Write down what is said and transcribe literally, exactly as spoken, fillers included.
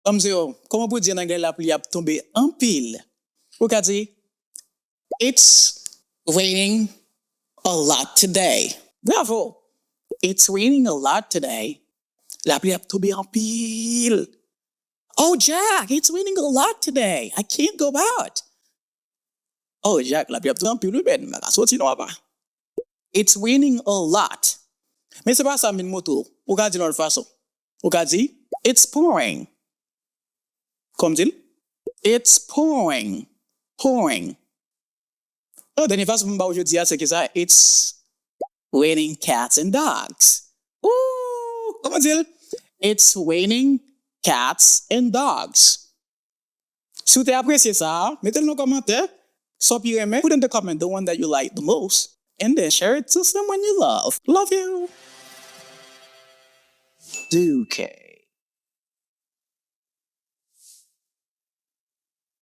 Ban m di w, kòman pou di an anglè lapli ap tonbe anpil? Ou ka di, It's raining a lot today. Bravo! It's raining a lot today. Lapli ap tonbe anpil. Oh, Jack, it's raining a lot today. I can't go out. Oh, Jack, lapli ap tonbe anpil, wi, men m pa ka soti non, papa. It's raining a lot. Men se pa sa m vin montre w. Ou ka di l yon lòt fason. Ou ka di, It's pouring. Kòman di l? It's pouring. Pouring. Oh, dènye fason pou m ba w jodi a, se ki sa? It's raining cats and dogs. Ooh, kòman di l? It's raining cats and dogs. Si w te apresye sa, mete l nan kòmantè. Sa w pi renmen, put in the comment the one that you like the most. And then share it to someone you love. Love you. Duque.